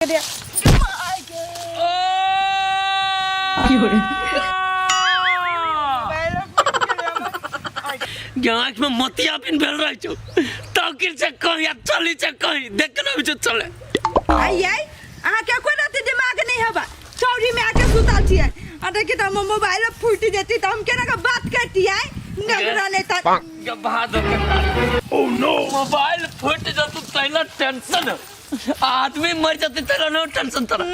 रे। आँख में मोतिया बिन भेल रहे छौ तकिर से कहीं आ चली से कहीं देख ना बिच चले। आई आई, अहाँ के कोई रति दिमाग नहीं हबा। चौरी में आके सुतल छियै आ देखी त हमर मोबाइल फूटि जेती त हम केना के बात करतियै नगरा नहीं त बहादुर के ओ नो, मोबाइल फूट जतु तैला टेंशन, आदमी मर जते तेरा नो टेंशन तोरा।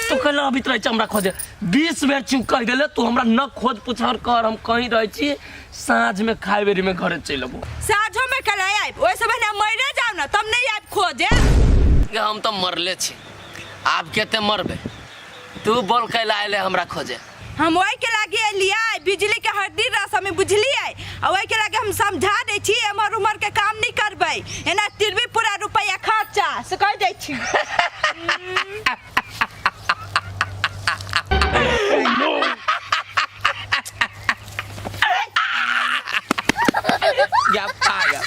तू कहला अभी रहे हमरा खोजे 20 बेर चुप कह देले तू हमरा न खोज पुछार कर, हम कहीं रहे छी, साँझ में खाए बेरी में घरे चल अबो। साँझो में कल आयब, ओइ से पहिने मरे जाओ ना तब नहीं आयब खोजे। गे, हम तो मरले छी, आब केते मरबे? तू बोल कैला आइले हमरा खोजे? हम ओहि के लागे एलियै, बिजली के हरदी रस हमें बुझलियै, आ ओहि के लागे हम समझा दै छी एमहर उमहर के काम नहीं करबै, एना तिरबी पूरा रुपैआ खर्चा से कह दै छी। या पागल,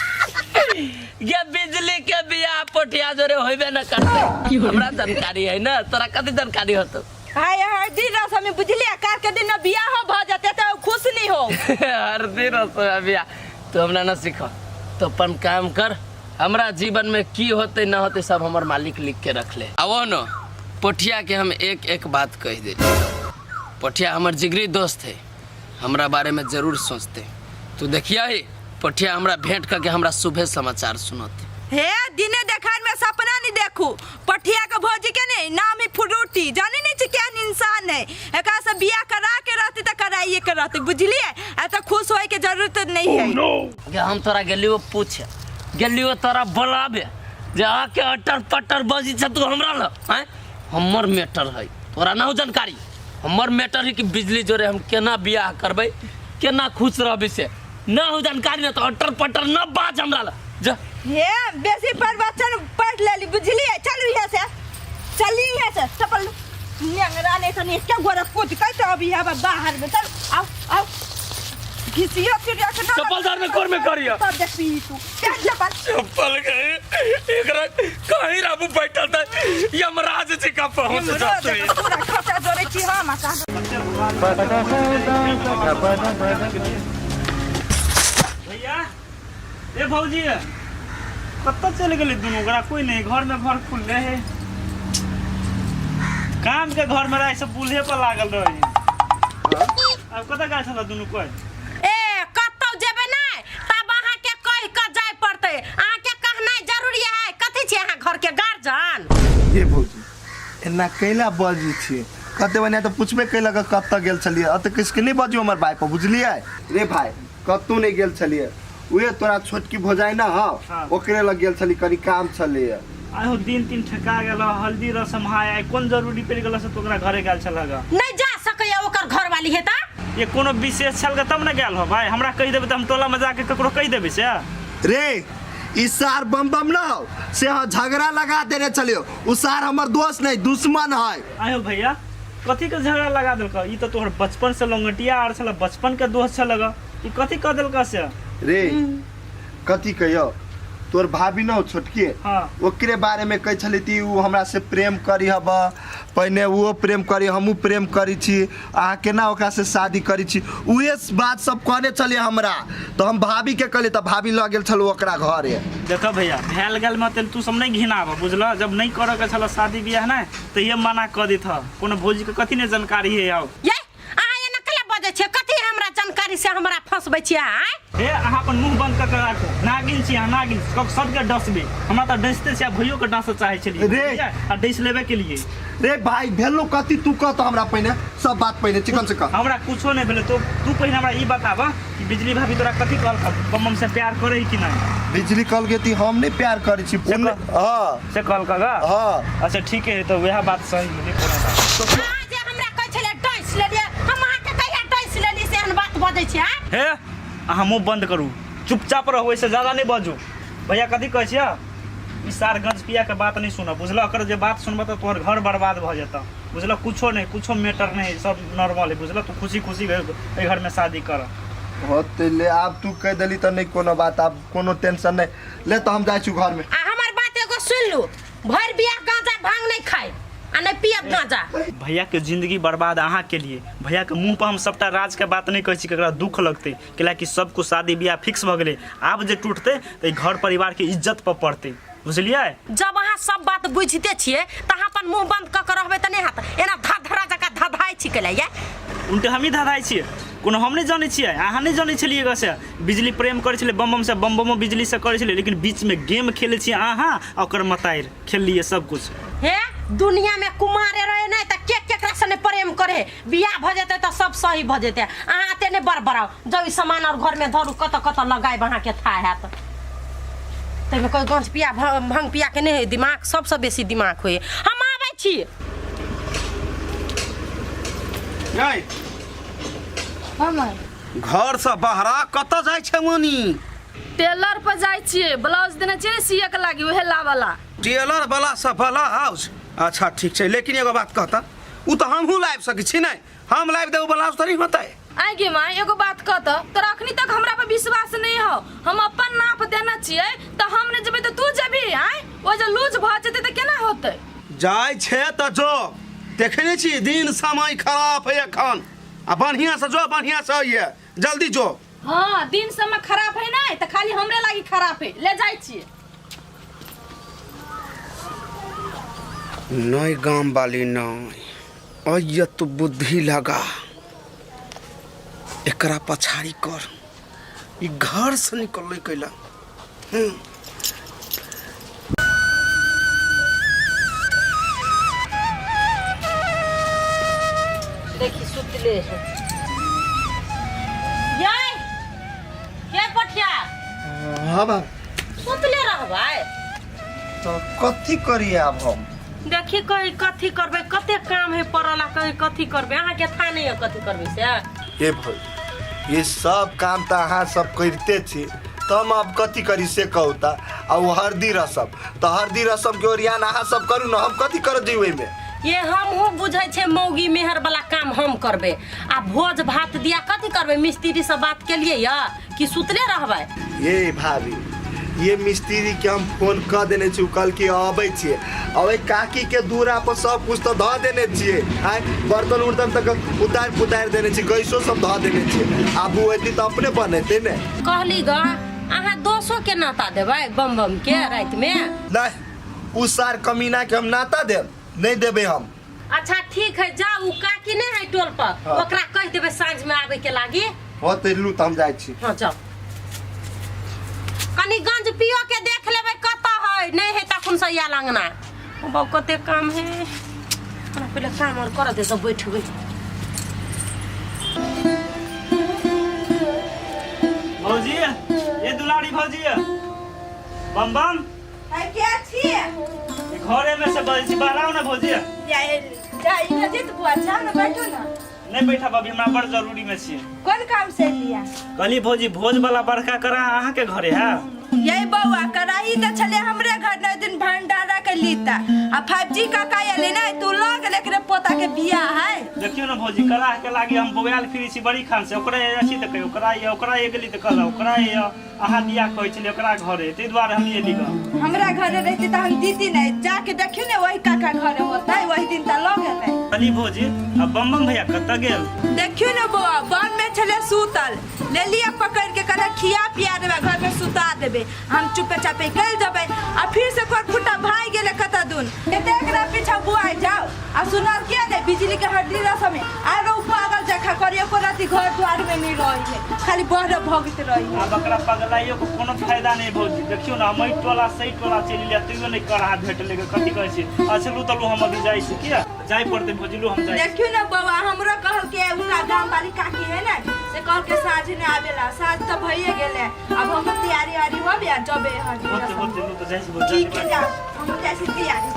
ये बिजली के बियाह पोठिया जोरे होइबे न करते, हमरा जानकारी है ना, तोरा कथी जानकारी होतो? हाय हरदी रस हमें बुझलियै, कार के दिन बियाह हो भ जते त खुश नहीं हो। हरदी रस बियाह तू हमरा न सीख, तो अपन काम कर, हमरा जीवन में की होते न होते सब हमर मालिक लिख के रख ले। आवो न पोठिया के हम एक एक बात कह दे, पोठिया हमर जिगरी दोस्त है, हमरा बारे में जरूर सोचते। तू देखिया ही पोठिया हमरा भेंट करके हमरा सुबह समाचार सुनते। हे दिने देखार में सपना नहीं देखू, पठिया के भौजी के नहीं नाम ही फ्रूटी, जाने नहीं छी केहन इंसान है, एकरा से बियाह करा के रहती त कराइए के रहती बुझलिए, आ त खुश होए के जरूरत नहीं है। गे हम तोरा गेलियो पूछे, गेलियो तोरा बोलाबे जे आके अटर पटर बजी छ तू हमरा ल हैं, हमर मैटर है तोरा ना हो जानकारी, हमर मैटर है कि बिजली जोरे हम केना बियाह करबै केना खुश रहबै से ना हो जानकारी, ना तो अटर पटर न बाज हमरा ल जा। हे बेसी प्रवचन पढ़ लेली बुझलिए, चलू यहाँ से, चली यहाँ से चप्पल नेंगरा नहीं तो नहीं गोरा कूद के तो अभी यहाँ बाहर में चल आओ आओ घिसियो फिर के ना चप्पल दार में कोर में करियो। तब देखबी तू चल चप्पल चप्पल के एकरा कहीं राबू बैठल था यमराज जी का पहुंच जाते। पूरा खर्चा जोड़े छी हम आ भैया ए भौजी कतऽ चलि गेलै दुनू गोरा? कोई नहीं घर में, घर खुलले है, काम के घर में रहे सब बूढ़े पर लागल रहे। अब कतऽ गेल छल दुनू कोई? ए कतौ जेबै नहि तब अहाँके कहि कऽ जाय पड़तै, अहाँके कहनाइ जरूरी है। कथी छी अहाँ घर के गार्जियन? ये भौजी एना कैला बजै छियै? कते बढ़िया तऽ पुछबे कैलक कतऽ गेल छलियै, अते किसके नहि बजियौ हमर भाई पर बुझलियै? रे भाई कतौ नहि गेल छलियै, उहे तोरा छोटकी भौजाइ ना हौ ओकरे लग गेल छली, कनी काम छलैया। आइ हो दिन तीन ठेका गेल, हल्दी रसम हाय, आइ कोन जरूरी पड़ि गेल से तू ओकरा घरे गेल छलह ग? नहि जा सकैया ओकर घरवाली हेता। ये कोनो विशेष छल ग तब ने गेल हो भाई, हमरा कहि देबै तऽ हम टोला में जाके ककरो कहि देबै से। रे ई सार बम बम न हो से हाँ झगड़ा लगा देने छलियो, उ सार हमर दोस्त नहीं दुश्मन है। आइ हो भैया कथी के झगड़ा लगा देलक? ई तऽ तोहर बचपन से लंगटिया आर छल, बचपन के दोस्त छल ग, ई कथी कह देलक से? रे कथी कहियो, तोर भाभी न हो छोटकी ओकरे बारे में कहै छली ती उ हमरा से प्रेम करी हब, पहिने उहो प्रेम करी हमहूँ प्रेम करी छी, अहाँ केना ओकरा से शादी करी छी, उहे बात सब कहने छलियै हमरा, तऽ हम भाभी के कहलियै तऽ भाभी लऽ गेल छल ओकरा घरे। देखऽ भैया भेल गेल में तू सब नहीं घिनाब बुझल, जब नहीं करऽ के छल शादी बियाह ने तऽ ये मना कऽ देत, कोनो भौजी के कथी नहीं जानकारी है आउ। ये अहाँ एना कला बजै छियै? कथी हमरा जानकारी से हमरा फंसबै छियै आँय? हे अहाँ अपन मुंह बंद कऽ के राखू, नागिन छी अहाँ नागिन, सबके डसबै, हमरा तऽ डसते छी आ भैयो के डसऽ चाहै छलियै रे। बुझलियै? आ डसि लेबे के लिए। रे भाई भेलो कथी तू कह तऽ हमरा पहिने सब बात पहिने चिकन से कह। हमरा कुछो नहीं भेलै, तो तू पहिने हमरा ई बताब कि बिजली भाभी तोरा कथी कहलक, बम बम से प्यार करै कि नहीं? बिजली कहलकै कि हम नहीं प्यार करै छी। से कह- हाँ। से कहलक ग? हाँ। अच्छा ठीक है, तऽ वएह बात सही भेलै कोनो बात। अहाँ जे हमरा कहै छलियै डसि लेलियै, हम अहाँके कहिया डसि लेलियै से एहन बात बजै छियै आँय? हे अहाँ मुँह बंद करू, चुपचाप रहू, एहिसँ ज्यादा नहि बाजू। भैया कथी कहै छियै? ई सार गंज पिया के बात नहीं सुनब बुझल, अकर जे बात सुनब तऽ तोहर घर बर्बाद भऽ जेतऽ बुझल, कुछो नहीं, कुछो मैटर नहीं, सब नॉर्मल है बुझल, तू खुशी खुशी एहि घर में शादी कर। होते ले आब तू कह देली तऽ नहीं कोनो बात, आब कोनो टेंशन नहीं, ले तऽ हम जाइ छी घर में। आ हमर बात एगो सुन लू, भरि बियाह गांजा भांग नहीं खाइ। गांजा। भैया के जिंदगी बर्बाद अहाँ के लिए। भैया के मुंह पर हम सबटा राज के बात नहीं कहै छी, ककरा दुख लगतै, कैलाकि सब कुछ शादी बियाह फिक्स भऽ गेलै। आब जे टूटतै तऽ ई घर परिवार के इज्जत पर पड़तै, बुझलियै? जब अहाँ सब बात बुझिते छियै तऽ अहाँ अपन मुंह बंद कऽ के रहबै तऽ नहि हैत, एना धधरा जकाँ धधाइ छी कैला ये? उनटे हमही धधाइ छियै, कोनो हम नहि जनै छियै, अहाँ नहि जनै छलियै गसे। बिजली प्रेम करै छलै बम बमसँ, बम बमो बिजलीसँ करै छलै, लेकिन बीचमे गेम खेलै छियै अहाँ आ ओकर मतारि खेललियै सब कुछ। हे दुनिया में कुमारे रहे नहीं त के केकरा से नहीं प्रेम करे, बियाह भ जेते त सब सही भ जेते। अहाँ एते नहीं बड़बड़ाओ, जाउ ई सामान और घर में धरू, कत कत लगायब अहाँ के था हैत। तैमे कोई गंज पिया भंग पिया के नहीं है दिमाग, सबसे बेसी दिमाग होए। हम आबै छी। गै। हमर घर से बहरा कतऽ जाइ छै मनी? टेलर पर जाइ छियै, ब्लाउज देने छियै ने सिए के लागी, उहे लावला। टेलर वाला से ब्लाउज? अच्छा ठीक छै, लेकिन एगो बात कहता, उ तऽ हमहूँ लाबि सकै छी ने, हम लाबि देब ब्लाउज तऽ नहि होतै? आइ गे माय, एगो बात कह तऽ, तोरा अखनी तक हमरा पर विश्वास नहीं हो? हम अपन नाप देने छियै तऽ हम नहि जेबै तऽ तू जेबही? आइ ओ जे लूज भऽ जेतै तऽ केना होतै? जाइ छै तऽ जो, देखै नहि छी दिन समय खराब है एखन, आ बढ़िआँ से जो, बढ़िआँ से अइहे, जल्दी जो। हाँ, दिन समय खराब है नहीं तऽ खाली हमरे लागी खराब है। ले जाइ छियै। नहीं गाम वाली नहीं, अइया तू बुद्धि लगा, एकरा पछाड़ी कर, ई घर से निकललै कैला। देखी सुतले है याय के पठिया। हाँ बा। सुतले रहबै तो कथी करी आब हम? देखी कही कथी करबै, कते काम है पड़ल, आ कही कथी करबै, अहाँके था नहीं है कथी करबै से। हे भौजी, ये सब काम तऽ अहाँ सब करिते छी, तऽ हम आब कथी करी से कहू तऽ। आ ओ हरदी रसम तऽ हरदी रसम के ओरियान अहाँ सब करू ने, हम कथी करऽ जइबै ओहिमे? ये हमहूँ बुझै छै मौगी मेहर वाला काम हम करबै, आ भोज भात दिया कथी करबै? मिस्त्री से बात केलियै या कि सुतले रहबै? ये भाभी, ये मिस्त्री के हम फोन कऽ देने छी, उ कहलकै अबै छियै। आ ओहि काकी के दूरा पर सब कुछ तऽ धऽ देने छियै, आँय बर्तन उर्तन तक उतारि पुतारि देने छी, गैसो सब धऽ देने छियै, आब उ अयतै तऽ अपने बनेतै ने। कहली ग, अहाँ दोसो के नाता देबै बम बम के राति में? नहि, उ सार कमीना के हम नाता देब? नहि देबै हम। अच्छा ठीक है, जाउ, उ काकी नहीं है टोल पर, हाँ। ओकरा कहि देबै साँझ में आबै के लागी। हाँ तऽ लू तऽ हम जाइ छी। हाँ जाउ, कनी गंज पियो के देख लेबै कतऽ है, नहीं है तखन से आयल अंगना। बाबू कते काम है, हमरा पहिले काम और करऽ दे सब बैठबै। भौजी, ये दुलारी भौजी, बम बम। है के छियै? घरे में से बजै छी, बहराउ ने भौजी। जाय जाय रजित बुआ, जाओ ना बैठो ना। नहीं बैठा अभी, हमरा बड़ जरूरी में छियै। कोन काम से लिया? कहली भौजी, भोज वाला बड़का करा अहाँ के घरे है? यही बौआ, कराही तऽ छलै हमरे घर ने दिन भंडारा के लीता, आ 5G काका एलै ने तू लऽ गेलै, एकरे पोता के बियाह है। देखियौ ने भौजी, करा के लागी हम बौआल फिरै छी बड़ी खान से, ओकरे अछि तऽ कहियो ओकरा ये, ओकरा ये गेली तऽ कहलक ओकरा ये, अहाँ बियाह कहै छलियै ओकरा घरे, ताहि दुआरे हम एली गऽ। हमरा घरे रहती तऽ हम दीदी नहि, जाके देखियौ ने वही काका घरे होतै, वही दिन तऽ लऽ गेलै। कहली भौजी, आ बम बम भैया कतऽ गेल? देखियौ ने बौआ, वन में छलै सुतल, लेलियै पकड़ के, कहले खिया पिया देबै, घर में सुता देबै, हम चुपे चापे गल जेबै, आ फिर से कोर फुटा भागि गेलै कतऽ दून। कते एकरा पीछा बुआइ जाउ, आ सुनल के ने बिजली के हड्डी रसमे आरो उ पागल जखा करी, एको राति घर द्वार में नहीं रही है, खाली बहरे भगत रही है। आब एकरा पगलाइयो के कोनो फायदा नहीं भौजी। देखियौ ने, हम एहि टोला से एहि टोला चलि एलियै तैयो नहि कड़ा भेटलै गे। कथी कहै छी? अच्छा लू तऽ लू, हम अभी जाइ छी, किया जाय पड़तै भौजी, लू हम जाइ छी। देखियौ ने बौआ, हमरो कहलकै उनका गाम वाली काकी है ने, से कहलकै साँझ ने आबेला, साँझ तऽ भइए गेलै, अब हम तैयारी उयारी होबे आ जबे हड्डी होते रसम। होते, लू तऽ जाइ छी भौजी। ठीक है, जा, हम जाइ छी तैयारी।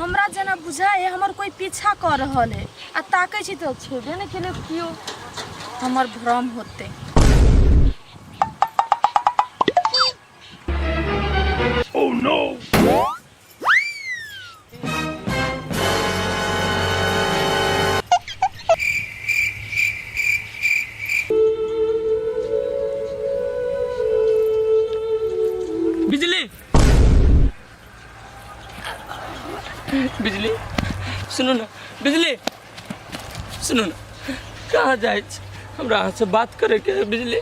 हमरा जेना बुझाइ है हमर कोई पीछा कऽ रहल है आ ताकै छी तऽ छेबे नहि केलै केओ। हमर भ्रम होतै। बिजली, बिजली सुनू ने, बिजली सुनू ने, कहाँ जाइ छी? हमरा अहाँसँ बात करैके है बिजली।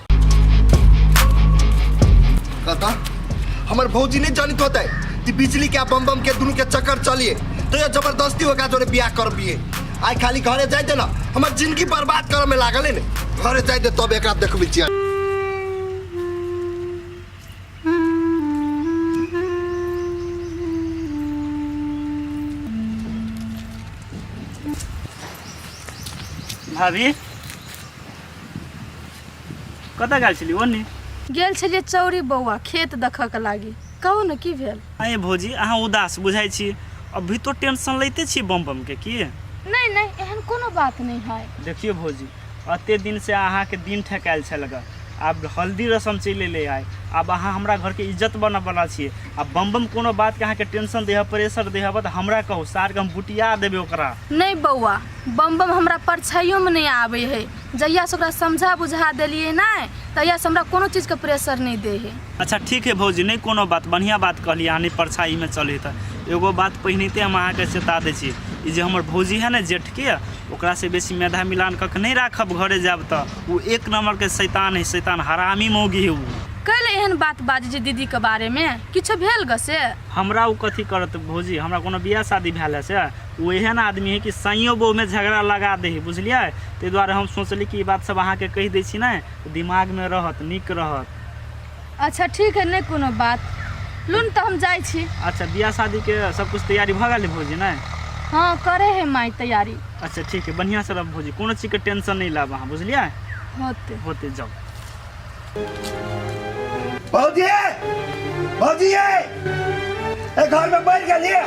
कतऽ हमर भौजी नहीं जानत होते कि बिजली के आ बम बम के दुनू के चक्कर चलिए तो ये जबरदस्ती ओकरा जोरे बियाह करबिए। आइ खाली घरे जाय दे ना, हमर जिंदगी बर्बाद करे में लागल है ने। घरे जाय दे तब एकरा देखबै छियै। भाभी कतऽ गेल छली ओन्नी? गेल छलियै चौरी बौआ खेत देखऽ के लागी। कहू ने की भेल? अरे भौजी अहाँ उदास बुझाइ छी, अभी तो टेंशन लैते छी बम बम के की? नहीं नहीं एहन कोनो बात नहीं है। देखियो भौजी अते दिन से अहाँके दिन ठेकायल छल ग, आब हल्दी रसम चलि एलै आइ, आब अहाँ हमरा घरके इज्जत बनबऽवला छियै। आ बम बम कोनो बातके अहाँके टेंशन दै हए, प्रेशर दै हए तऽ हमरा कहू, सारके हम बुटिया देबै ओकरा। नहीं बौआ, बम बम हमरा परछाइयोमे नहि आबै है। जहियासँ ओकरा समझा बुझा देलियै नहि तहियासँ हमरा कोनो चीजके प्रेशर नहि दै है। अच्छा ठीक है भौजी, नहीं कोनो बात, बढ़िया बात कहलियै अहाँ, नहीं परछाईमे चलै तऽ। एगो बात पहिनहिते हम अहाँके चेता दै छी, ई जे हमर भौजी है ने जेठके, ओकरासँ बेसी मेधा मिलान कऽ के नहि राखब घरे जायब तऽ, ओ एक नम्बरके शैतान है, शैतान हरामी मौगी है उ। कैले एहन बात बाजै छै दीदीके बारेमे? किछो भेल ग से? हमरा ओ कथी करत भौजी, हमरा कोनो बियाह शादी भेल है से? ओ एहन आदमी है कि साइयो बहूमे झगड़ा लगा दै है, बुझलियै? ताहि दुआरे हम सोचली कि ई बात सब अहाँके कहि दै छी ने तऽ दिमागमे रहत, नीक रहत। अच्छा ठीक है, नहीं कोनो बात, लून तऽ हम जाइ छी। अच्छा बियाह शादीके सब कुछ तैयारी भऽ गेल भौजी? नहि हाँ करे है माई तैयारी। अच्छा ठीक है, बढ़िया से रहब भौजी, कोनो चीजके टेंशन नहीं लाब अहाँ, बुझलियै? होते होते जाओ। भौजी, भौजी ए घर में बैठ गेलिए,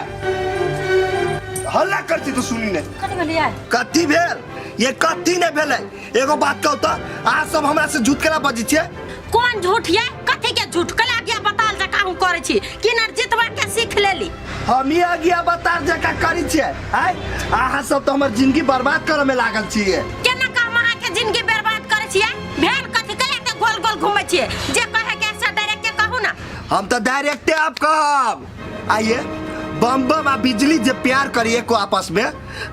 हल्ला करती तो सुनी नहीं। कथी भेलियै? कथी भेल? ये कथी नहीं भेलै। एगो बात कहू तऽ अहाँ सब हमरा से झूठ केना बजै छियै? कोन झूठ ये? कथी के झूठ? कला गया बताल जका हम करै छी कि नरजितवा के सीख लेली? हम ही अगिया बताल जका करै छियै। आय अहाँ सब तऽ हमर जिंदगी बर्बाद करऽ में लागल छियै। केना कह हम अहाँ के जिंदगी बर्बाद करै छियै? भेल कथी? कला के गोल गोल घूमै छियै? जे कहे के से डायरेक्ट के कहू ना। हम तऽ डायरेक्टे आप कहब। आइए बम बम आ बिजली जे प्यार करिए को आपस में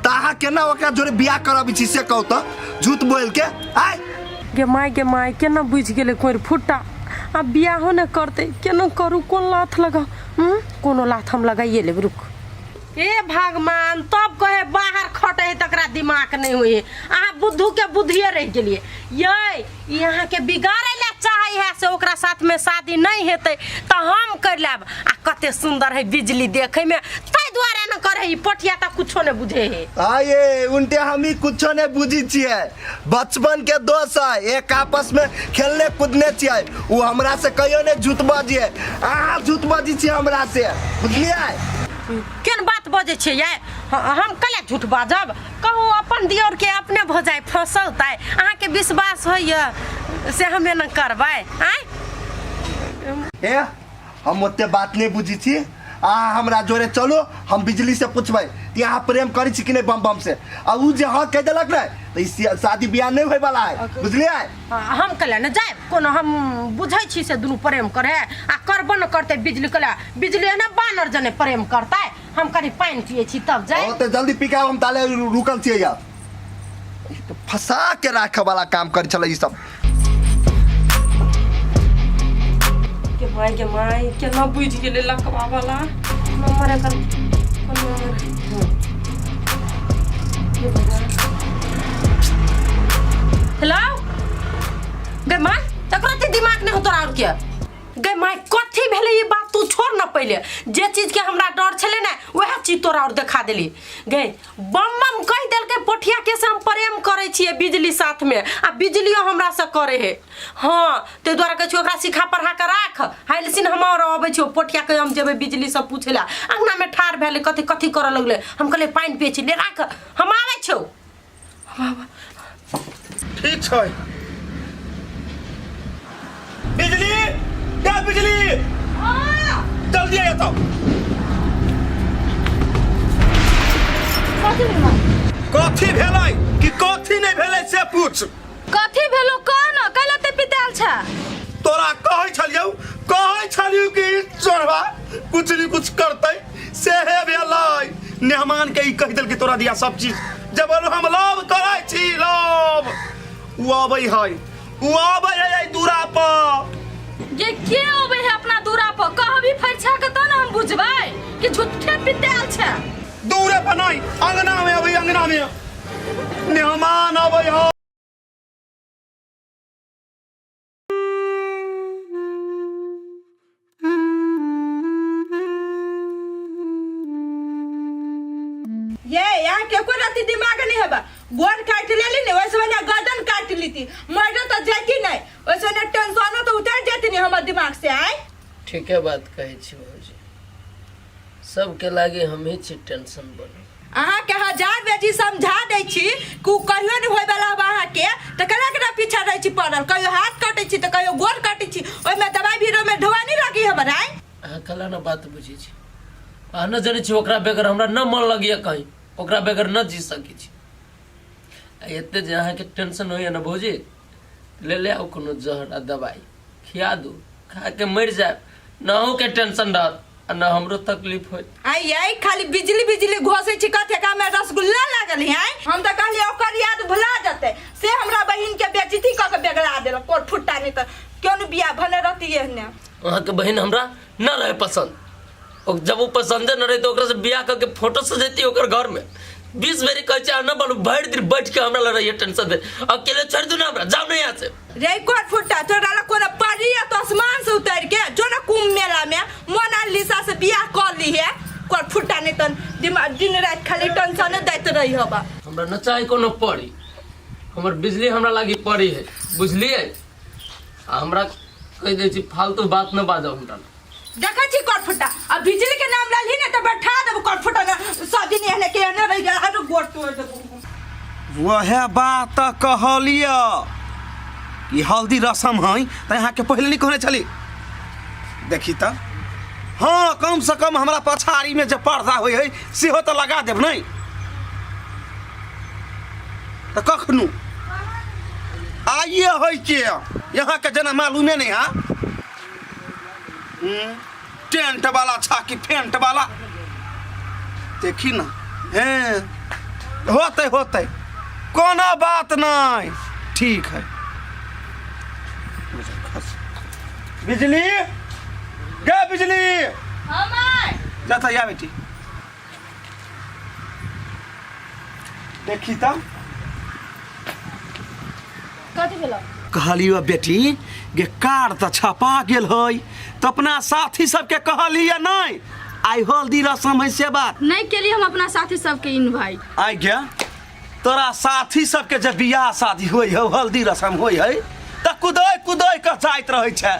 तऽ अहाँ केना ओकरा जोरे बियाह करबै छी से कहू तऽ, झूठ बोल के। आय गे माय, गे माय, केना बुझि गेलै कोरि फुट्टा, आब बियाहो ने करतै, केना करू, कोन लाथ लगाउ? कोनो लाथ हम लगाइए लेब, रुक। हे भगवान, तब कहे बाहर खटे है तकरा दिमाग नहीं हुई है। अहाँ बुद्धू के बुद्धिए रह गेलिए। ये ई अहाँके बिगाड़े ला चाहे है से ओकरा साथ में शादी नहीं हेतै तऽ हम कर लेब। आ कते सुंदर है बिजली देखे में, ताहि दुआरे न करे ई पटिया तऽ कुछो नहीं बुझे है। आये उनटे हम ही कुछो नहीं बुझी छियै, बचपन के दोस्त है, एक आपस में खेलने कूदने छियै। उ हमरा से कहियो नहीं झूठ बजिए, अहाँ झूठ बजी छियै हमरा से, बुझलियै? केहन बात बजै छियै ये? हम कला झूठ बाजब? कहू अपन दियोर के अपने भऽ जाय फंसौतै, अहाँके विश्वास होइए से हम एना करबै? आँय ए हम ओते बात नहीं बुझी छी, अहाँ हमरा जोरे चलू, हम बिजली से पूछबै कि अहाँ प्रेम करै छी कि नहीं बम बम से, आ उ जे हाँ कहि देलक ने तऽ ई शादी बियाह नहीं होय वाला है, बुझलियै? हम कला ने जायब, कोनो हम बुझै छी से दुनू प्रेम करे आ करबो न करतै बिजली कला, बिजली एना बानर जने प्रेम करतै। हम कनि पानि पियै छी तब जायब। ओते जल्दी पिकाब, हम ताले रुकल छियै यार। फंसा के राखे वाला काम करै छलै ई सब। के माय, के माय, केना बुझि गेलै लकवा वाला नंबर एकर, कोन नंबर? हे भगवान। हेलो गे माय, तकरो ते दिमाग नहीं हो तोरा और के? गै माय कथी भेलै ई बात तू छोड़ न पहिले जे चीज के हमरा डर छलै ने वएह चीज तोरा और देखा देली गै बम बम कहि देलकै पोठिया के से हम प्रेम करै छियै बिजली साथ में आ बिजलियो हमरा से करे है हाँ ताहि दुआरे कहै छियै ओकरा सिखा पढ़ा के राख हाइलसिन हम और अबै छियौ पोठिया के हम जेबै बिजली से पूछै लए अंगना में ठाढ़ भेलै कथी कथी करऽ लगलै हम कहलियै पानि पियै छी ले राख हम आबै छियौ ठीक छै बिजली या बिजली जल्दी आ एतऽ कथी भेलो कथी भेलै कि कथी नहि भेलै से पूछ कथी भेलो कह न कैला ते पिताल छ तोरा कहै छलियौ कहै छलियौ कि चोरबा कुछ नहीं कुछ करतै सेहे भेलै मेहमान के ई कहि देलकै तोरा दिया सब चीज जब हम लव करै छी लव उ अबै है उ अबै है एहि दूरा पर ये के अबै है अपना दूरा पर कहबी फरिछा के त न हम बुझबै कि झूठे पिताल छ दूरे पर नहीं अंगना में अबै अंगना में मेहमान अबै है ये यहाँ के एको रत्ती दिमाग नहीं हेबा गोड़ काट लेली ने वैसे बना गर्दन काट लीती मरे तो जाती नहीं वैसे ने टेंशनो तो उतर जाती नहीं हमर दिमाग से आय ठीके बात कहै छी भौजी सबके लागे हमही छी टेंशन बनल अहाँ के हजार बेटी समझा दै छी कि उ कहियो नहीं होय वाला हबा अहाँ के तऽ केना केना पीछा रहै छी पड़ल कहियो हाथ कटै छी तऽ कहियो गोड़ कटै छी ओहिमे दवाई भी ओहिमे ढोआ नहीं लगी हमर आय अहाँ कला न बात बुझै छी अहाँ न जनै छी ओकरा बगैर हमरा न मन लगैए कहीं ओकरा बगैर न जी सकै छी आ एते जे अहाँके टेंशन होइए ने भौजी ले ले आउ कोनो जहर आ दवाई खिया दू खा के मरि जायब न अहूँके टेंशन रहत आ न हमरो तकलीफ होइत आई आई खाली बिजली बिजली घोसै छी कथे का में रसगुल्ला लागल है आई हम तऽ कहलियै ओकर याद भुला जेतै से हमरा बहिन के बेइज्जती कऽ के बेगला देलक कोर फुट्टा नहि तऽ क्यों ने बियाह भने रहती एहने अहाँके बहिन हमरा न रहे पसंद जब ओ पसंदे न रहे तऽ ओकरा से बियाह कऽ के फोटो सजेती ओकर घर में 20 बेरी कहै छै न बोलू भरि दिन बैठ के हमरा लग रहिए टेंशन दे अकेले छोड़ दू ना हमरा जाओ ना यहाँ से रे कोर फुट्टा तोरा लग कोनो परी या तो आसमान से उतर के जो ना कुंभ मेला में मोनालिसा से बियाह कर ली है कोर फुट्टा नहीं तन दिमाग दिन रात खाली टेंशन दैत रही हबा हमरा न चाही कोनो परी हमर बिजली हमरा लागी परी है बुझलिए आ हमरा कहि दै छी फालतू बात न बाजब हमरा लग। देखै छी कोर फुट्टा आ बिजली के नाम ललही ने तऽ बैठा देबो कोर फुट्टा ने सब दिन एहने के एहने रहि गेल आरो गोड़ तोड़ देबो वएह बात तऽ कहलिअ कि हल्दी रसम है तऽ अहाँके पहिले नहि कहने छली देखी तऽ हँ कम से कम हमरा पछाड़ीमे जे पर्दा होइ है सेहो तऽ लगा देब नहि तऽ कखनो आइए होइ के यहाँके जेना मालूमे नहि है टेंट वाला छा कि फेंट वाला देखी ना हे होते होते कोनो बात नहीं ठीक है बिजली गे बिजली जाता या बेटी देखी तब कथी भेलो कहलियो बेटी गे कार तऽ छपा गेल है तऽ अपना साथी सबके कहलियै नहि आइ हल्दी रसम है से बात नहीं केली हम अपना साथी सबके इनवाइट आइ गे तोरा साथी सबके जे बियाह शादी होइ है हल्दी रसम होइ है तऽ कुदै कुदै कऽ जाइत रहै छै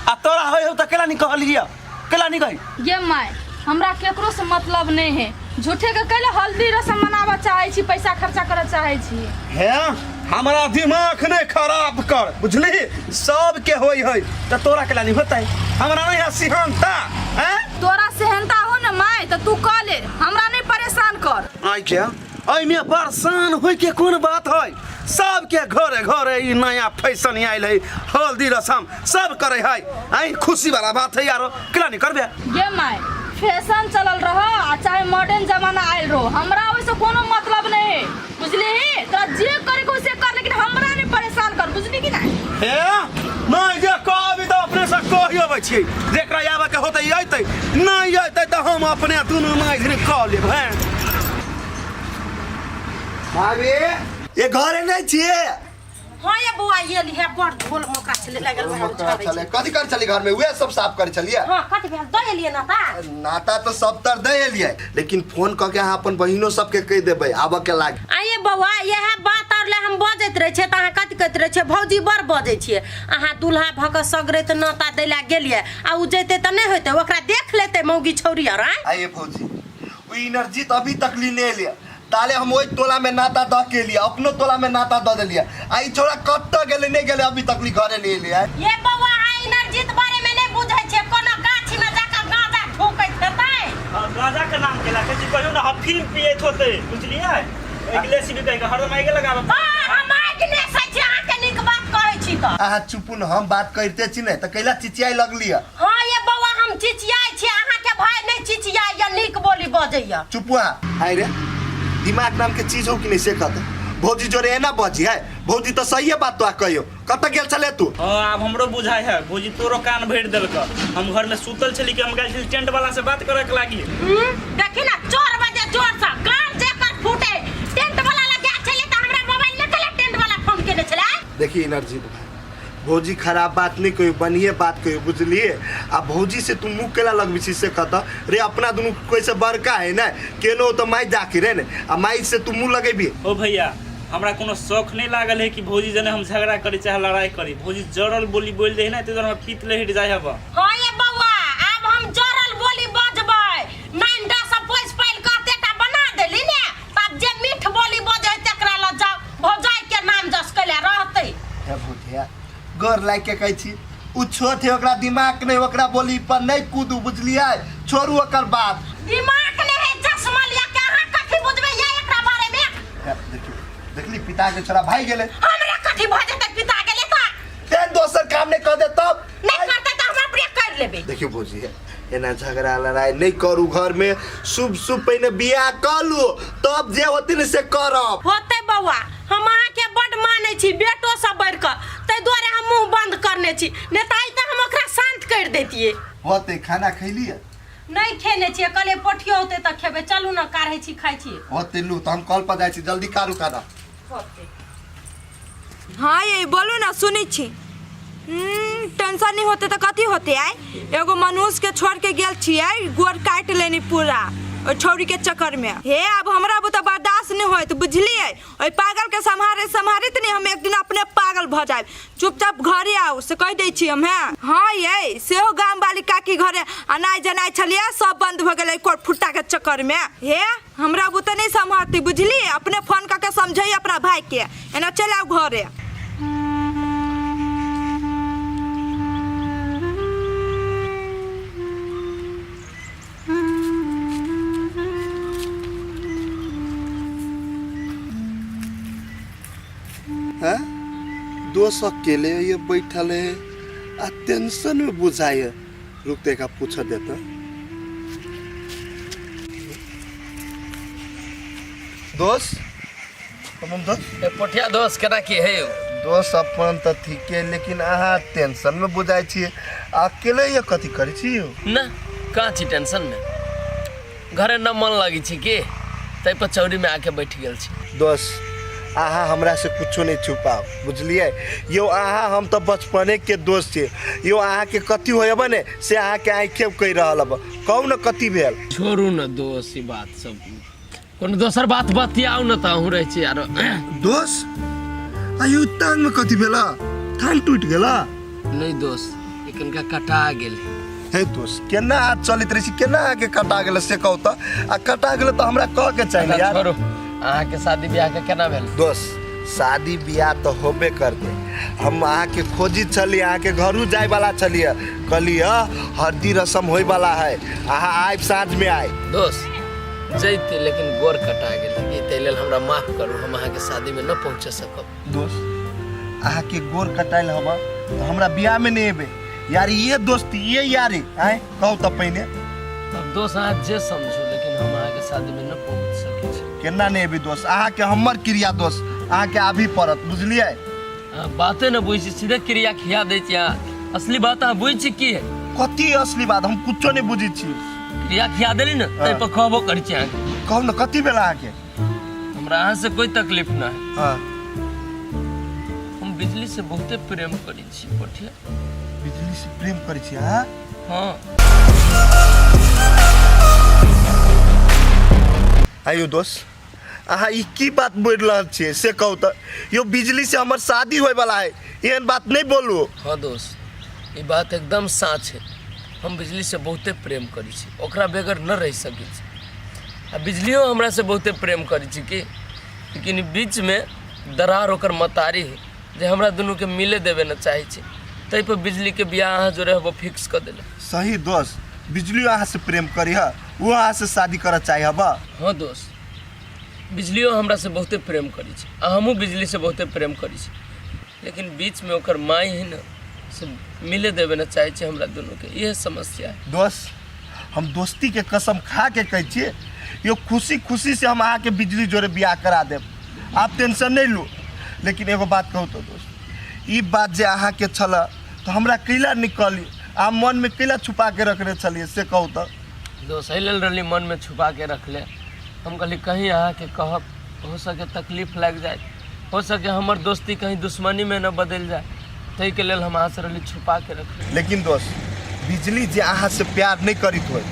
आ तोरा होइ हौ तऽ केला नहि कहलियै केला नहि कही ये माय हमरा केकरो से मतलब नहीं है झूठे के कैले हल्दी रसम मनाबऽ चाहै छी पैसा खर्चा करऽ चाहै छी हे हमरा दिमाग नहि खराब कर बुझली सबके होइ है तऽ तोरा केला नहि होतै हमरा नहि है सिहनता हैं तोरा सेहनता हो न माय तऽ तू कऽ ले हमरा नहीं परेशान कर आइ के एहिमे परेशान होय के कोन बात है सबके घरे घरे ई नया फैशन आयल है हल्दी रसम सब करे है आई खुशी वाला बात है यारो केला नहीं करबे गे माय फैशन चलल रह आ चाहे मॉडर्न जमाना आयल रहो हमरा ओहिसे कोनो मतलब नहीं है बुझली तोरा जे करे के हो से कर लेकिन हमरा नहीं परेशान कर बुझली कि नहीं हे नहीं जे कहबी तऽ अपने से कहि अबै छियै जेकरा आबऽ के होतै अयतै नहीं अयतै तऽ हम अपने दुनू माइझ कऽ लेब हैं भाभी ये घरे नहीं छियै हाँ ये बौआ ये लिहे बड़ झोल मकरा छले लागल झोल झाड़ू मकरा झाड़ै छलै छै। कथी करै छली घर में उहे सब साफ करै छलियै हाँ कथी भेल दऽ एलियै नाता नाता तऽ सब तर दे एलियै लेकिन फोन कऽ के अहाँ अपन बहिनो सबके कहि देबै आबऽ के लाग आइए बौआ इएह बात आर ले हम बजैत रहै छियै तऽ अहाँ कथी कहैत रहै छियै भौजी बड़ बजै छियै अहाँ दूल्हा भऽ कऽ सगरैत नाता दै लए गेलियै आ ओ जैतै तऽ नहि होइतै ओकरा देख लेतै मौगी छौरी आर आँय आइए भौजी ओ एनर्जी तऽ अभी तक ली नहि एलियै ताले हम ओहि टोला में नाता दऽ के एलियै अपनो टोला में नाता दऽ देलियै आ ई छोड़ा कतऽ गेलै नहि गेलै अभी तक ली घरे नहि एलियै ये बौआ अहाँ एनर्जीक बारे में नहि बुझै छियै कोनो गाछी में जाकऽ गांजा ठोकैत हेतै हाँ, गांजा के नाम केला कहै छी कहियो ना अफीम पियैत होतै बुझलियै अगिले भी कहि के हरदम आगे लगाबऽ हाँ हम आगि नहि सै छी अहाँके नीक बात कहै छी तऽ अहाँ चुपू न हम बात करिते छी ने तऽ कैला चिचियाइ लगलियै हाँ ये बौआ हम चिचियाइ छी अहाँके भाय नहि चिचियाइया नीक बोली बजैया चुप अहाँ हाय रे दिमाग नाम के चीज हो कि नहीं से कहते भौजी जोरे एना बजी है भौजी तो सही बात तो कहियो कतऽ गेल छले तू हाँ आब हमरो बुझाइ है भौजी तोरो कान भरि देलक हम घर में सुतल छली कि हम गेल छली टेंट वाला से बात करे के लागी देखी ना चोर बजे जोर से कान जेकर फूटे टेंट वाला लग गेल छले त हमरा मोबाइल में कला टेंट वाला फोन केने छले देखी एनर्जी भौजी खराब बात नहीं कहियो बढ़िए बात कहियो बुझलिए आ भौजी से तू मुँह केला लगबी छी से कहता रे अपना दुनू कैसे बड़का है ना केनो तो माई जाके रे ने आ माई से तू मुँह लगेबी ओ भैया हमरा कोनो शौक नहीं लागल है कि भौजी जने हम झगड़ा करी चाहे लड़ाई करी भौजी जरल बोली बोल दे है ना तो हमरा पीत लहट जाय हब हाँ ये बौआ आब हम जरल बोली बजबै नाइन दस पोसि पालि कऽ एतेटा बना देली ने तब जे मीठ बोली बजै तकरा लग जाउ भौजाई के नाम जस कैले रहतै हे भौजिया गोर लागि के कहै छी उ छोट है ओकरा दिमाग नहीं ओकरा बोली पर नहीं कूदू बुझलियै छोड़ू ओकर बात दिमाग नहीं है चश्मा लिया के अहाँ कथी बुझबै ये एकरा बारे में हे, देखियौ देखली पिता के छोरा भागि गेलै हमरा कथी भऽ जेतै पिता गेलै तऽ तें दोसर काम नहीं कर दे तब नहीं करतै तऽ हम अपने कर लेबै देखियौ भौजी एना झगड़ा लड़ाई नहीं करू घर में शुभ शुभ पहिने बियाह कर लू तब जे होती ने से करब होतै बौआ हम अहाँके बड्ड मानै छी बेटो सब बढ़ि कऽ ताहि दुआरे हम मुँह बंद करने छी नहि तऽ आइ तऽ हम ओकरा शान्त करि दैतियै होते खाना खैलिए नहि खेने छियै कहलियै पोठियो होतै तऽ खेबै चलू ने काढ़ै छी खाइ छी होते लू तऽ हम कल पर जाइ छी जल्दी कारू खाना होतै हाँ ये बोलू ना सुनै छी टेंशन नहीं होते तो कथी होते आय एगो मनुष्य के छोड़ के गेल छियै गोर काटि लेनी पूरा ओहि छौड़ी के चक्कर में हे अब हमरा बुते बर्दाश्त नहीं होत बुझलियै ओहि पागल के सम्हारे सम्हारैत नहीं हम एक दिन अपने पागल भऽ जायब चुपचाप घरे आउ से कहि दै छी हम हेँ हाँ ये सेहो गाम वाली काकी घरे अनाइ जनाइ छलियै सब बंद भऽ गेलै कोर फुट्टा के चक्कर में हे हमरा बुते नहीं सम्हारती बुझली अपने फोन कऽ के समझै अपना भाई के एना चलि आउ घरे हैं दोस्त अकेले ये बैठल है आ टेंशन में बुझाए रुक देखा पूछ देता दोस्त हम दोस्त ए पोठिया दोस्त केना की है यौ दोस्त अपन तऽ ठीके लेकिन अहाँ टेंशन में बुझाइ छियै अकेले ये कथी करै छी यौ ना कहाँ छी टेंशन में घरे न मन लगै छै की ताहि पर चौरी में आके बैठ गेल छी दोस्त अहाँ हमरा से कुछो नहीं छुपाओ बुझलियै यौ अहाँ हम तऽ बचपने के दोस्त छियै यौ अहाँके कथी होयब ने से अहाँके आँखे कहि रहल अब कहू ने कथी भेल छोड़ू न दोस्त ई बात सब कोनो दोसर बात बतियाउ न तऽ अहूँ रहै छी आरो दोस्त आयौ टांग में कथी भेला टांग टूटि गेला नहि दोस्त ई कनिका कटा गेल हे दोस्त केना हाथ चलैत रहै छी केना अहाँके कटा गेल से कहू तऽ आ कटा गेल तऽ हमरा कह के चाही ने यार छोड़ू अहाँके शादी बियाह के केना भेल दोस्त शादी बियाह तऽ होबे करतै हम अहाँके खोजी छलियै अहाँके घरू जायवला छलियै कहलियै हरदी रसम होयवला है अहाँ आबि साँझमे आबि दोस्त जैते लेकिन गोर कटा गेल ताहि लेल हमरा माफ करू हम अहाँके शादीमे न पहुँच सकब दोस्त अहाँके गोर कटायल हवा तऽ हमरा बियाहमे नहि एबै यार ये दोस्ती ये यारी आँय कहू तऽ पहिने अब दोस्त अहाँ जे समझू लेकिन हम अहाँके शादीमे न पहुँच सकै छी केना नहि एबै दोस्त अहाँके हमर क्रिया दोस्त अहाँके आबही पड़त बुझलियै अहाँ बाते न बुझै छी सीधे क्रिया खिया दै छी अहाँ असली बात अहाँ बुझै छी की है कथी असली बात हम कुछो नहि बुझै छी क्रिया खिया देली ने ताहि पर कहबो करै छी अहाँके कहू ने कथी भेल अहाँके हमरा अहाँ से कोई तकलीफ ना है हाँ हम बिजली से बहुते प्रेम करै छी पोठिया। बिजली से प्रेम करै छी अहाँ? हाँ। आइयो दोस्त, अहाँ ई की बात बोलि रहल छियै से कहू तऽ। यौ बिजली से हमर शादी होय वाला है, एहन बात नहीं बोलू। हाँ दोस्त, ई बात एकदम साँच है। हम बिजली से बहुते प्रेम करै छी, ओकरा बगैर न रहि सकै छी। आ बिजलियो हमरा से बहुते प्रेम करै छी कि, लेकिन ई बीच में दरार ओकर मतारी है जे हमरा दुनू के मिले देवे न चाहे छी, ताहि पर बिजली के बियाह अहाँ जोड़े हबो फिक्स कर देले। सही दोस्त, बिजली अहाँ से प्रेम करी है, वो अहाँ से शादी करऽ चाहे हबा। हाँ दोस्त, बिजलियो हमरा से बहुते प्रेम करै छै आ हमहूँ बिजली से बहुते प्रेम करै छी, लेकिन बीच में ओकर माय है न से मिले देवे न चाहे छै हमरा दुनू के, इहे समस्या है। दोस्त, हम दोस्ती के कसम खा के कहै छियै यो खुशी खुशी से हम अहाँके बिजली जोड़े बियाह करा देब, आप टेंशन नहीं लू। लेकिन एगो बात कहू तो दोस्त, ई बात जे अहाँके छल तऽ हमरा कैला नहीं कहली, अहाँ मनमे कैला छुपा के रखने छलियै से कहू तऽ। दोस्त, एहि लेल रहली मन में छुपा के रखले, हम कहली कहीं अहाँके कहब हो सके तकलीफ लागि जाए, हो सके हमर दोस्ती कहीं दुश्मनी में न बदलि जाए, ताहिके लेल हम अहाँसँ रहली छुपा के रखले। लेकिन दोस्त, बिजली जे अहाँ से प्यार नहीं करित होय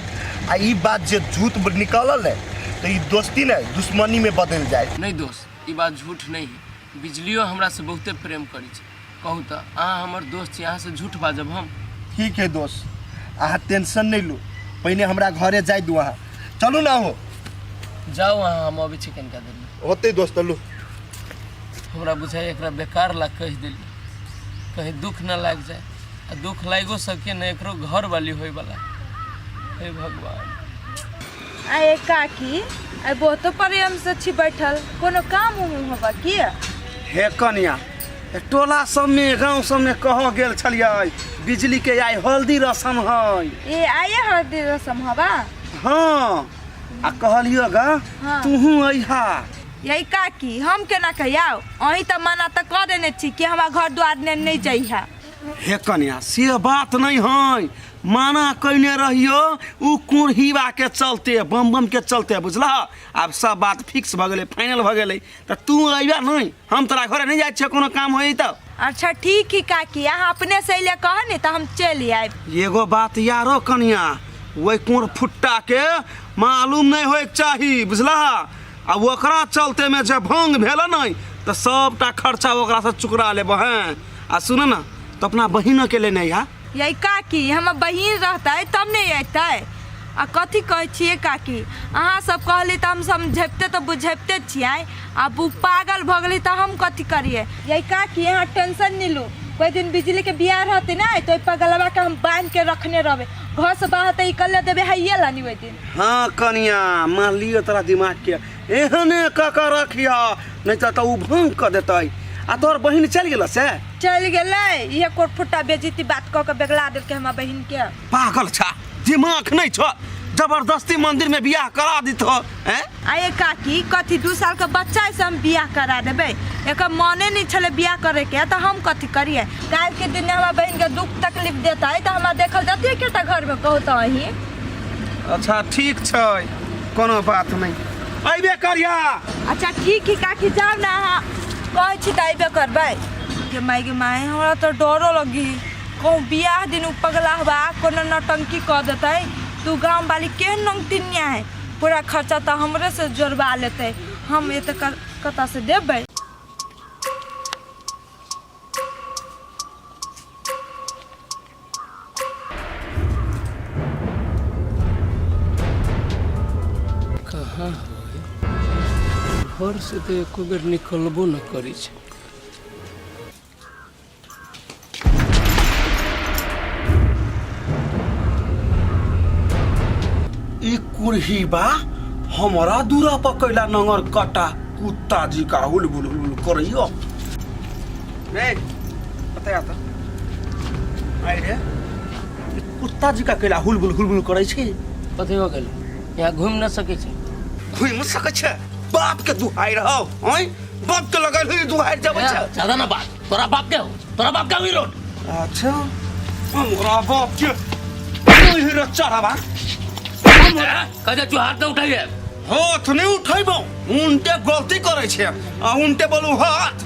आ ई बात जे झूठ निकलल है तो ई दोस्ती ने दुश्मनी में बदल जाए। नहीं दोस्त, ई बात झूठ नहीं है, बिजलियो हमरा से बहुते प्रेम करै छै। कहू तऽ अहाँ हमर दोस्त छी, अहाँसँ झूठ बाजब हम? ठीक है दोस्त, अहाँ टेंशन नहीं लू, पहिने हमरा घरे जाय दू, अहाँ चलू ना हो। जाउ अहाँ, हम अबै छी कनिका देरमे। होतै दोस्त, लू। हमरा बुझाइ एकरा बेकार ला कहि देली, कहीं दुख न लागि जाए, आ दुख लागिओ सके न एकरो घर वाली होइवला। हे भगवान। आए काकी, आइ बहुतो प्रेम से छी बैठल, कोनो काम उम होबा की? हे कनिया, टोला सबमे गाँव सबमे कह गेल छलियै बिजली के आइ हल्दी रसम है। ए आइए हल्दी रसम हवा? हाँ, आ कहलियो गा। हाँ। तुहू अइहा। यही काकी, हम केना कहियाओ, अहीं तऽ मना तऽ कऽ देने छी कि हमरा घर द्वार ने नहीं जइहा। हे कन्या, से बात नहीं है, माना कइने रहियो उ कुरहीबा के चलते, बम बम के चलते, बुझला? आब सब बात फिक्स भऽ गेलै, फाइनल भऽ गेलै, तऽ तू अइबा नहीं, हम तोरा घरे नहीं जाइ छियै, कोनो काम होई तऽ। अच्छा ठीक ही काकी, अहाँ अपने से अइले कह ने तऽ हम चलि आयब। एगो बात यारो कन्या, ओहि कुर फुट्टा के मालूम नहीं होइके चाही, बुझला? आ ओकरा चलते में जे भंग भेल नहीं तऽ सबटा खर्चा ओकरा से चुकरा लेब हैं। आ सुन न, तऽ अपना बहिन के लेने अइहा। यही काकी, हमर बहिन रहतै तब ने अयतै। आ कथी कहै छियै काकी, अहाँ सब कहली तऽ हम समझबिते तऽ बुझबिते छियै, आब उ पागल भऽ गेलै तऽ हम कथी करियै? यही काकी, अहाँ टेंशन नहि लू, कोइ दिन बिजली के बियाह रहतै ने तऽ ओहि पगलवा के हम बान्हि के रखने रहबै, घर से बाहर तऽ निकले देबै हैये लानी ओहि दिन। हाँ कनिया, मान लियो तोरा दिमाग के एहने कऽ के रखिह, नहीं तऽ उ भंग कऽ देतै। आ तोहर बहिन चलि गेल से? चलि गेलै, इहे कोट फुट्टा बेजती बात कऽ के बेगला देलकै हमरा बहिन के। पागल छा, दिमाग नहीं छो, जबरदस्ती मंदिर में बियाह करा दित हो हैं? आये काकी, कथी 2 साल के बच्चा से हम बियाह करा देबै? एकर मने नहीं छलै बियाह करे के, तऽ हम कथी करियै? काल्हि के दिन हमरा बहिन के दुख तकलीफ देतै तऽ हमरा देखल जतियै केटा घर में, कहू तऽ अहीं। अच्छा ठीक छै, कोनो बात नहीं, अइबे करिया। अच्छा ठीक है काकी, जाउ ना, अहाँ कहै छी तऽ अइबे करबै। गे माय गे माय, हमरा तऽ डरो लगी, कहूँ बियाह दिन उ पगला हवा कोनो नौटंकी कऽ देतै। तू गाँव वाली केहन नौटंकिया है, पूरा खर्चा तऽ हमरे से जोड़बा लेतै, हम एते कतऽ से देबै? कहाँ होय, घर से तऽ एको बेर निकलबो न करै छै। ई कुरहीबा हमरा दूरा पर कैला नंगर कटा कुत्ता जी का हुल बुल हुल करैयो रे, पता आता आइ रे, ई कुत्ता जी का कैला हुल बुल हुल बुल करै छै? कथी हो गेल, यहाँ घुमि न सकै छै? घुमि सकै छै? बाप के दुहाई रहो हैं, बाप के लगल हुई दुहाई जबै छै। ज्यादा ना बात, तोरा बाप के हो, तोरा बाप के हुई रोड। अच्छा, हमरा बाप के नहीं रे चढ़ावा। कह दे तू हाथ न उठाइए। हाथ नहीं उठैबो, उनटे गलती करै छै आ उनटे बोलू हाथ।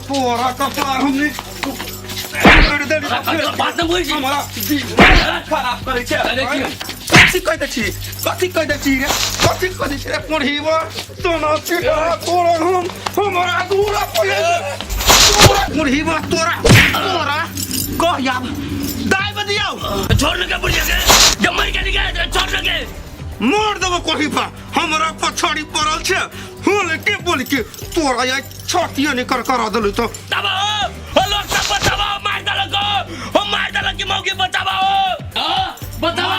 तोरा कपार हमनी तोड़ देली। बात न बुझी। हमरा दिमाग खराब करै छै। अरे की? कथी कहि दै छी, कथी कहि दै छी रे, कथी कहि दै छी रे? कोढ़ीबा तोना छिटा तोरा हम हमरा दूरा पड़े तोरा कोढ़ीबा तोरा तोरा कह आब दाइ बदियौ। छोड़ लगे बुढ़िया के जब मर के निकल छोड़ लगे। मोड़ देबो कोढ़ीबा, हमरा पछाड़ी पड़ल छै होल के बोल के तोरा या छातिए निकर करा देलु तो। दबाओ ओ लोग सब बताओ मार डालो को ओ मार डालो की मौगी बताओ हां बताओ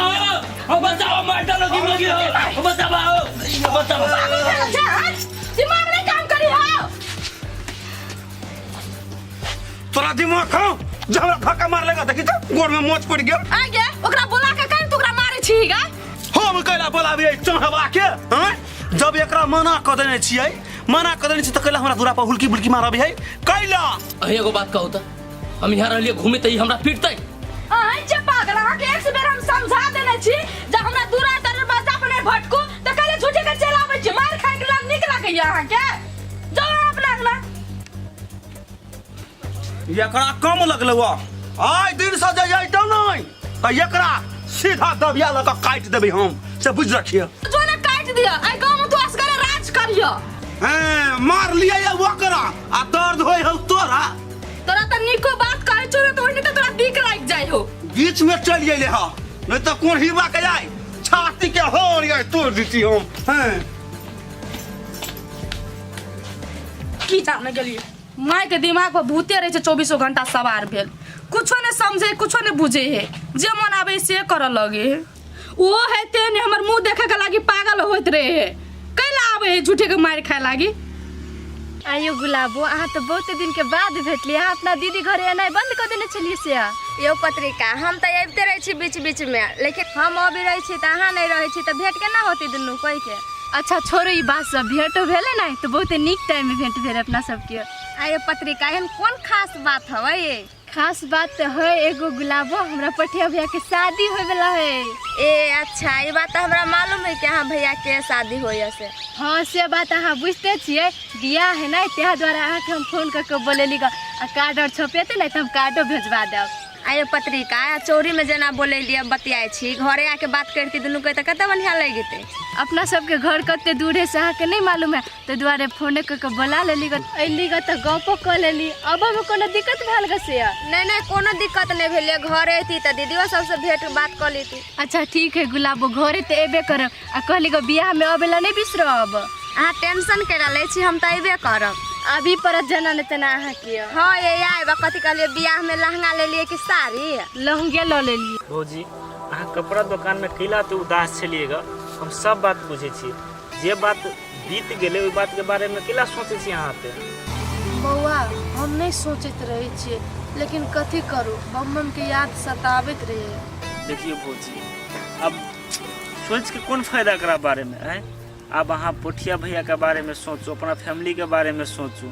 ओ बताओ मार डालो की मौगी हो बताओ बताओ। दिमाग नहीं काम करी हो। तोरा दिमाग खाओ जे हमरा धक्का मार लेगा देखी तो गोड़ में मोच पड़ गेल। आ गे ओकरा बोला के काहे तू ओकरा मारे छी गा? हम कैला बोलाबियै चढ़वा के हैं? जब एकरा मना क देने छियै, मना क देने छियै तऽ कैला हमरा दूरा पर हुलकी बुलकी मारबियै कैला? अहीं एगो बात कहू तऽ हम यहाँ रहलियै घूमे तऽ ई हमरा पीटतै। अहीं जे पागल, अहाँके एक बेर हम समझा देने छी जे हमरा दूरा दरवाजा पर नहि भटकू तऽ कैले झूठे के चलि आबै छी? मार खाय के लाग नीक लागैया अहाँके? जाउ अहाँ अपना अंगना। एकरा कम लगलै वा आइ दिन से जे अइतौ नहि तऽ एकरा सीधा दबिया लऽ कऽ काटि देबै हम, से बुझि रखिए। जो ने काटि दिअ, एहि गाँव में तू असगरे राज करिय। हैं, मार लिया या ओकरा आ दर्द होय हौ तोरा। तोरा तऽ नीको बात कहै छौ ने तऽ ओहिने तऽ तोरा दिक लागि जाइ हो। बीच में चलि अयले ह नहीं तऽ कोढ़ीबा के जाय छाती के होर यार तोड़ देती हम। हैं की जाने गेलिए माय के दिमाग पर भूते रहे छै चौबीसों घंटा सवार भेल, कुछो नहीं समझे कुछो नहीं बुझे है, जे मन आबे से करऽ लगे है। वो है ते ने हमर मुंह देखे के लागी पागल होइत रहे है, कैला आबे है झूठे के मार खाए लागी। आइयो गुलाबो, अहाँ तऽ बहुत दिन के बाद भेटली। अहाँ अपना दीदी घरे एनाइ बंद कऽ देने छलियै से? यौ पत्रिका, हम तऽ अबिते रहै छी बीच बीच में, लेकिन हम अबी रहै छी तऽ अहाँ नहि रहै छी तऽ भेंट केना होतै दुनू कोइ के? अच्छा छोड़ू ई बात सब, भेंटो भेलै ने तऽ बहुत नीक टाइम में भेंट भेल अपना सबके। आइयो पत्रिका, एहन कोन खास बात हवै ये? खास बात तऽ है एगो गुलाबो, हमरा पठिया भैया के शादी होय वाला है। ए अच्छा, ई बात तऽ हमरा मालूम है कि अहाँ भैया के शादी होय से। हाँ से बात अहाँ बुझते छियै, बियाह है ने ताहि दुआरे अहाँके हम फोन कऽ के बोलेली गऽ, आ कार्ड आर छपेतै ने तऽ हम कार्डो भेजवा देब। आइयो पत्रिका, चौरी में जेना बोलेलियै बतियाइ छी, घरे आके बात करती दुनू के तऽ कते बढ़िया लगितै। अपना सबके घर कते दूर है से अहाँके नहि मालूम है, ताहि दुआरे फोने कऽ के बोला लेली गऽ, अयली गऽ तऽ गपो कऽ लेली। अब हम कोनो दिक्कत भेल गऽ से? नहि नहि, कोनो दिक्कत नहि भेलै, घरे अयती तऽ दीदियो सबसँ भेंट बात कऽ लेती। अच्छा ठीक है गुलाबो, घरे तऽ एबे करब, आ कहली गऽ बियाह में अबै ला नहि बिसरब। अहाँ टेंशन केना लै छी, हम तऽ अयबे करब। अभी पड़त जेना ने तेना अहाँके। हाँ ये आयब। कथी कहलियै, बियाह में लहंगा लेलियै कि साड़ी? लहंगे लऽ लेलियै। भौजी, अहाँ कपड़ा दोकानमे कैला तऽ उदास छलियै गऽ? हम सब बात बुझै छी, जे बात बीत गेलै ओहि बातके बारेमे कैला सोचै छी अहाँ एते? बौआ, हम नहि सोचैत रहै छियै, लेकिन कथी करू, बमबमके याद सताबैत रहैए। देखियौ भौजी, आब सोचिके कोन फायदा एकरा बारेमे? आँय, आब अहाँ पोठिया भैयाके बारेमे सोचू, अपना फैमिलीके बारेमे सोचू।